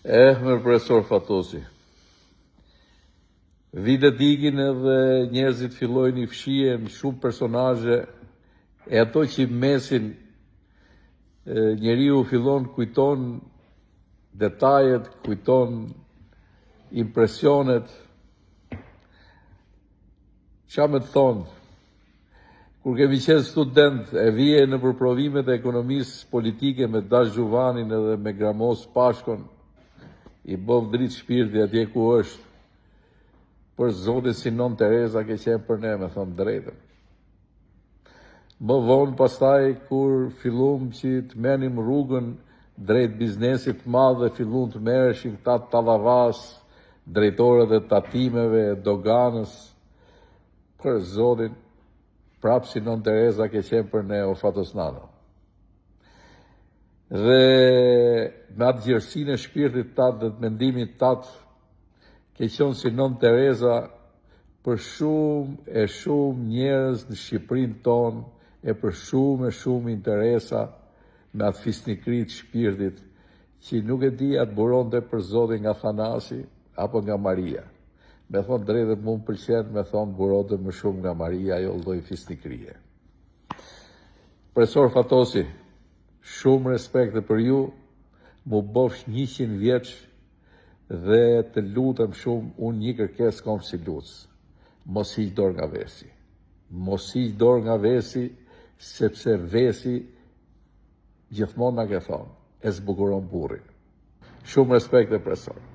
Eh, mër profesor Fatosi. Vitet ikin edhe njerëzit fillojnë i fshihen shumë personazhe e ato që mesin njeriu fillon kujton detajet, kujton impresionet. Ça me të thonë? Kur kemi qenë student e vije nëpër provimet e ekonomisë politike me Dash Xhuvanin edhe me Gramoz Pashkon, i bëftë dritë shpirti atje ku është. Për zotin si Nënë Tereza ke qenë për ne, me thonë drejtën. Më vonë pastaj kur fillum që të merrnim rrugën drejt biznesit të madh dhe fillun të merreshin këta tallavas, drejtorët e tatimeve, doganës, Për zotin, prapë si Nënë Tereza ke qenë për ne o Fatos Nano. Dhe me atë gjerësinë e shpirtit tat dhe të mendimit tat, ke qenë si Nënë Tereza për shumë e shumë njerëz në Shqipërinë tonë e për shumë e shumë interesa me atë fisnikëri të shpirtit që nuk e di a të buronte për zotin nga Thanasi apo nga Maria. Me thonë drejtën mu më pëlqen me thonë buronte më shumë nga Maria ajo lloj fisnikërie. Profesor Fatosi, shumë respekte për ju, mu bofsh 100 vjeç dhe të lutem shumë, unë një kërkesë kom si Luc. Mos hiq dorë nga vesi. Mos hiq dorë nga vesi, sepse vesi gjithmonë na ke thonë, e zbukuron burrin. Shumë respekte profesor.